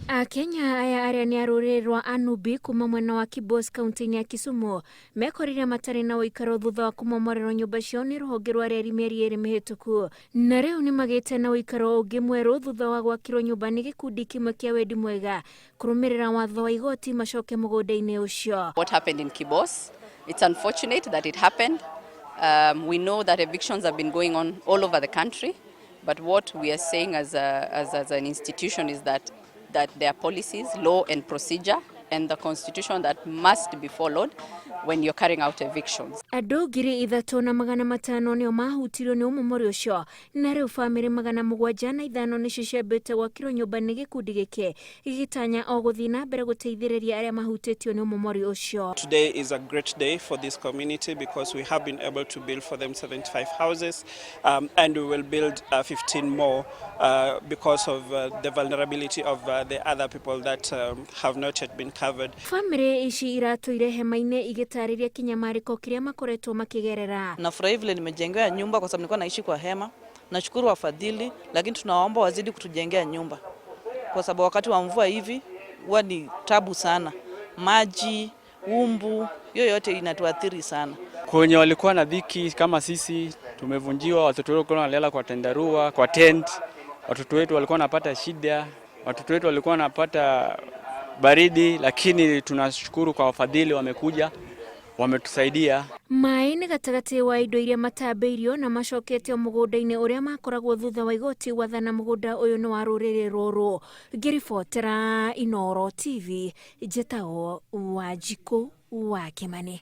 Akenya aya arĩa nĩ a rũrĩrĩ rwa Anubi kuma mwena wa Kibos kaunti-inĩ ya Kisumu mekorire matarĩ na ũikaro thutha wa kũmomorerwo nyũmba ciao nĩ rũhonge rwa reri mĩeri ĩrĩ mĩhĩtũku, na rĩu nĩ magĩte na ũikaro ũngĩ mwerũ thutha wa gwakĩrwo nyũmba nĩ gĩkundi kĩmwe kĩa wendi mwega kũrũmĩrĩra watho wa igoti macoke mũgũnda-inĩ ũcio. What happened in Kibos? It's unfortunate that it happened. We know that evictions have been going on all over the country, but what we are saying as an institution is that there are policies, law and procedure, and the constitution that must be followed when you're carrying out evictions. Andũ 3500 nĩo mahutirio nĩ ũmomori ũcio, na rĩu bamĩrĩ 705 nĩcio ciambĩte gwakĩrwo nyũmba nĩ gĩkundi gĩkĩ gĩgĩtanya o gũthiĩ na mbere gũteithĩrĩria arĩa mahutĩtio nĩ ũmomori ũcio. Today is a great day for this community because we have been able to build for them 75 houses and we will build 15 more because of the vulnerability of the other people that have not yet been covered. Bamĩrĩ ici iratũire hema-inĩ igĩtarĩria kĩnyamarĩko kĩrĩa makoretwo makĩgerera. Nafurahi vile nimejengewa nyumba kwa sababu nilikuwa naishi kwa hema. Nashukuru wafadhili, lakini tunawaomba wazidi kutujengea nyumba kwa sababu wakati wa mvua hivi huwa ni tabu sana, maji, umbu, hiyo yote inatuathiri sana. Kwenye walikuwa na dhiki kama sisi tumevunjiwa, watoto wetu walikuwa wanalala kwa tandarua, kwa tent, watoto wetu walikuwa wanapata shida, watoto wetu walikuwa wanapata baridi, lakini tunashukuru kwa wafadhili wamekuja, wametusaidia. Maĩ nĩ gatagatĩ wa indo iria matambĩirio na macoketio mũgũnda-inĩ ũrĩa makoragwo thutha wa igoti gwathana mũgũnda ũyũ nĩ wa rũrĩrĩ rũrũ. Ngĩribotera Inooro TV, njĩtagwo Wanjikũ wa Kĩmani.